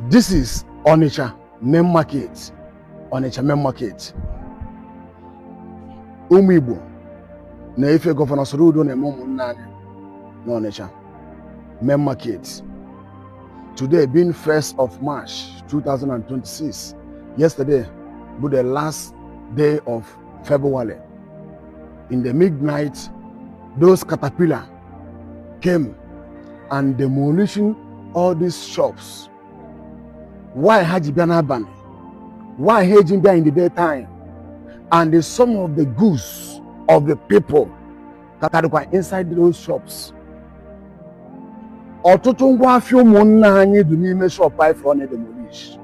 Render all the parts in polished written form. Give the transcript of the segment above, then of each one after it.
This is Onitsha Main Market. Onitsha Main Market. Ụmụ Igbo na-efe Gọvanọ Soludo na-eme ụmụnne anyị n'Onitsha Main Market. Today being 1st of March 2026, yesterday bụ the last day of February. In the midnight, those caterpillar came and demolishing all these shops. Why ha ji bịa n'abalị? Why ha eji bịa in the daytime? And some of the goods of the people ka dịkwa inside those shops. Ọtụtụ ngwa afịa ụmụnna anyị dị n'ime shop anyị fọrọ na-demolish.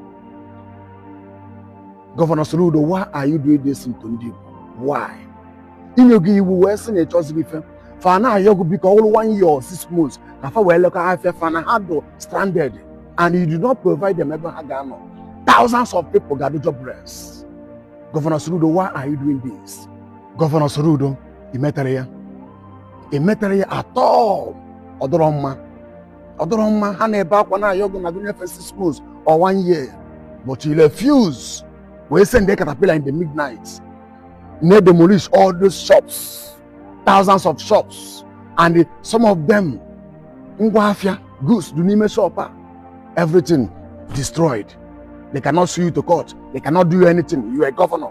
Gọvanọ Soludo, why are you doing this to ndị Igbo? Why? Inye gị iwu wee sị na ịchọziri ife fa na-ayọ gị, biko, ọ bụrụ one year or 6 months ka fa wee lekọ afịa fa na ha dụ stranded, and you do not provide them ebe ha ga-anọ. Thousands of people ga-adụ jobless. Gọvanọ Soludo, why are you doing this? Gọvanọ Soludo, ị metere ya, ị metere ya at all. Ọ dọrọ mma, ọ dọrọ mma. Ha na-ebe akwa na-ayọ gị na gị nyefe 6 months or one year, but you refuse wee send the caterpillar in the midnight na demolish all those shops, thousands of shops, and some of them, ngwa afịa, goods dị n'ime shop a, everything destroyed. They cannot sue you to court. They cannot do anything. You are a governor.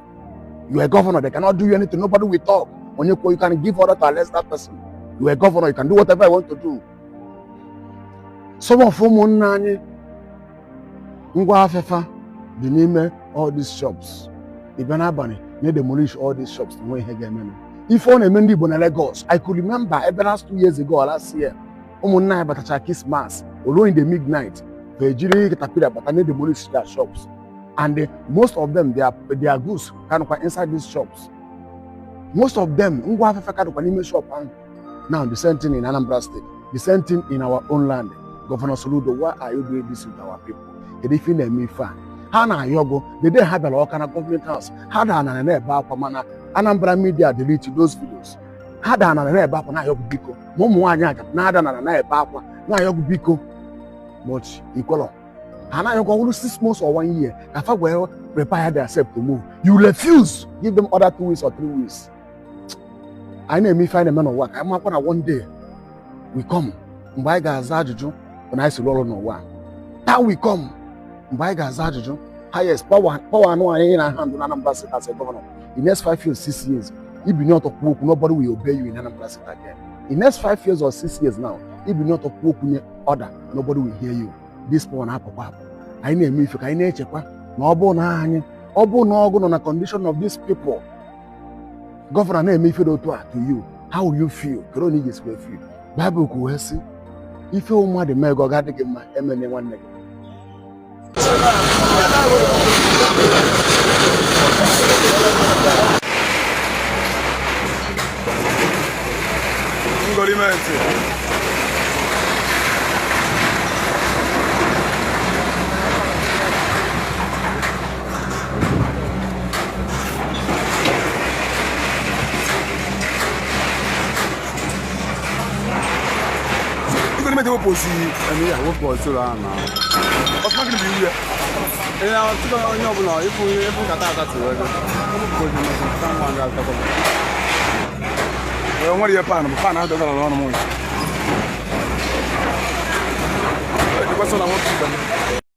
You are a governor. They cannot do you anything. Nobody will talk. Onye kwuo, you can give order to arrest that person. You are a governor. You can do whatever you want to do. Some of ụmụnne anyị, ngwa afịa fa dị n'ime all these shops. Ị bịa n'abalị na-demolish all these shops, nwe ihe ga-emenụ. Ife ọ na-eme ndị Igbo na Lagos, I could remember ebe last 2 years ago or last year, ụmụnne anyị batacha Christmas oluo in the midnight, fa ejiri caterpillar bata na demolish their shops, and most of them, their goods ka nọkwa inside these shops. Most of them, ngwa afịa fa ka dịkwa n'ime shop ahụ. Now the same thing in Anambra State, the same thing in our own land. Governor Soludo, why are you doing this with our people? Kedu ife ị na-eme ife a ha na-ayọ gụ? The day ha bịara Ọka na Government House, ha dara na na-ebe akwa, mana Anambra media delete those videos. Ha dara na na-ebe akwa na-ayọ gụ biko, ma ụmụ nwaanyị aja na-ada na na-ebe akwa na-ayọ gụ biko, but ikwelọ. Ha na-ayọ gụ ọhụrụ 6 months or one year ka fa wee prepare themselves to move. You refuse, give them other 2 weeks or 3 weeks. Anyị na-eme ife anyị na-eme n'ụwa ka anyị makwa na one day we come mgbe anyị ga-aza ajụjụ bụ na anyị si rụọ ọrụ n'ụwa. Time we come mgbe anyị ga-aza ajụjụ. Highest power, power anụ anyị na handle na Anambra State as a governor, in next 5 years, 6 years, ibinye ọtọ kwuo okwu, nobody will obey you in Anambra State again. In next 5 years or 6 years now, ibinye ọtọ kwuo okwu, nye order, nobody will hear you. This power na-apụkwa apụ. Anyị na-eme ife ka anyị na-echekwa na ọ bụrụ na anyị, ọ bụrụ na ọgụ nọ na condition of these people, gọvanọ na-eme ife dị otu a to you, how will you feel? Kedu onye ị ga-esi wee feel? Baịbụl kwuo wee sị, ife mmadụ mee gị ọ ga-adị gị mma, emene nwanne gị. Ngolimenti. Ngolimenti wepụ osi. Emi ya wepụ osiri ahụ na. Ọsụma, gịnị bụ iwu ya? Ị na-atụkọ onye ọbụla ịfụ ịfụ nkata ata tiwe gị. Wepụ osiri na nkata nwa ga-atakọ. Ee, nwere ihe pan bụ pan ahụ dọtara n'ọnụ m. Ejikwasị na nwoke ibe m.